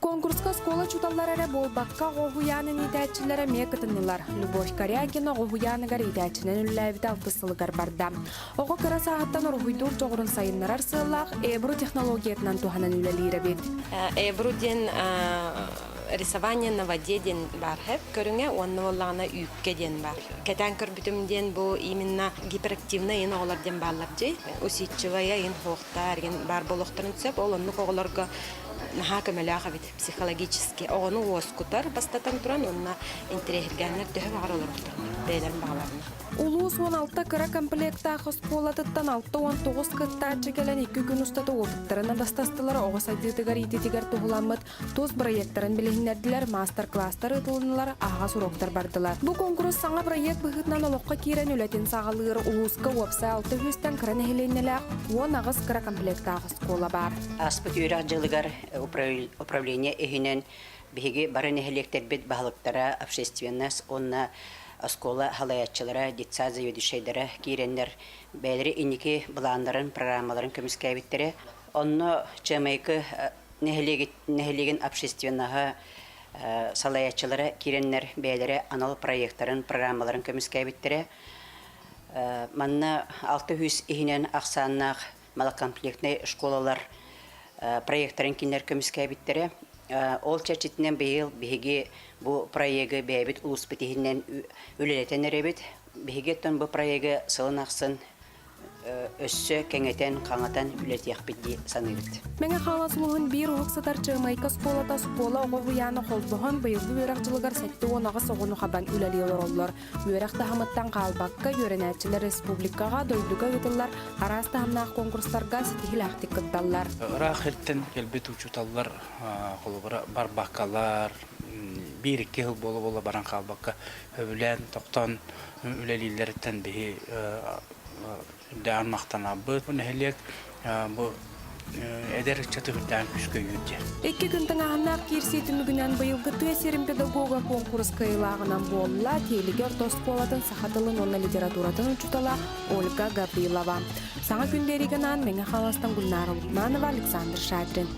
Конкурска оскуола учууталлара эрэ буолбакка, оҕо уһуйаанын иитээччилэрэ эмиэ кытыннылар. Любовь Корякина оҕо уһуйааныгар иитээччинэн үлэлээбитэ алтыс сылыгар барда. Оҕо кыра сааһыттан уруһуйдуур дьоҕурун сайыннарар сыаллаах Эбру технологиятынан туһанан үлэлиир эбит. Эбру диэн рисование на воде диэн баар хэп көрүҥэ уонна буоллаҕына үүккэ диэн баар. Кэтээн көрбүтүм диэн бу именно гиперактивный ин оҕолор диэн бааллар дии. Усидчивая ин хуохтаар ин баар буолуохтарын сөп. Ол оннук оҕолорго наһаа көмөлөөх эбит психологически. Оҕону уоскутар бастатан туран уонна интэриэһиргээннэр төһө баҕар олоруохтарын бэйэлэрин баҕаларынан. Улуус 16 кыра комплектаах оскуолатыттан 69 кыттааччы кэлэн икки күн устата уопуттарын атастастылар, оҕо сайдыытыгар иитиитигэр туһуламмыт тус бырайыактарын билиһиннэрдилэр, маастар-кылаастар ыытылыннылар, аһаҕас уруоктар бардылар. Бу куонкурус саҥа бырайыак быһыытынан олоххо киирэн үлэтин саҕалыыр улууска уопсай 600-тэн кыра нэһилиэнньэлээх 18 кыра комплектаах оскуола баар. Ааспыт үөрэх дьылыгар управление иһинэн Биһиги бары нэһилиэктэрбит баһылыктара, общественность уонна оскуола салайааччылара, детсад заведующайдара киирэннэр бэйэлэри инники былааннарын, программаларын көмүскээбиттэрэ. Онно Чыамайыкы нэһилиэгин общественноһа салайааччылара киирэннэр бэйэлэрэ анал проектарын, программаларын көмүскээбиттэрэ. Манна 600 иһинэн ахсааннаах малокомплектнай школалар проектарын кинилэр көмүскээбиттэрэ. Ол чэрчитинэн быйыл биһиги бу проегы бэйэбит улууспут иһинэн үлэлэтэн эрэбит. Биһиги оттон бу проегы сылын ахсын өссө кэҥэтэн, хаҥатан үлэтиэхпит дии саныыбыт. Мэҥэ Хаҥалас улууһун биир уһук сытар Чыамайка оскуолата оскуола оҕо уһуйаана холбоһон быйылгы үөрэх дьылыгар 78 оҕону хабан үлэлии олороллор. Үөрэх таһымыттан хаалбакка, үөрэнээччилэр республикаҕа, дойдуга ыытыллар араас таһымнаах конкурстарга ситиһиилээхтик кытталлар. Ыраах сиртэн кэлбит учууталлар холобура барбаккалар, биир-икки сыл буола-буола баран хаалбакка сөбүлээн, тохтоон үлэлииллэриттэн биһи үрдээн махтанабыт. Бу нэһилиэк бу эдэр ыччаты үрдээн күүскэ өйүүр Икки күн тыҥааһыннаах киирсии түмүгүнэн быйылгы тыа сирин педагога куонкурус кыайыылааҕынан буолла Тиэлиги орто оскуолатын саха тылын уонна литературатын учуутала Ольга Гаврилова. Саҥа күн биэриигэ анаан Мэҥэ Хаҥаластан Гульнара Лукманова, Александр Шадрин.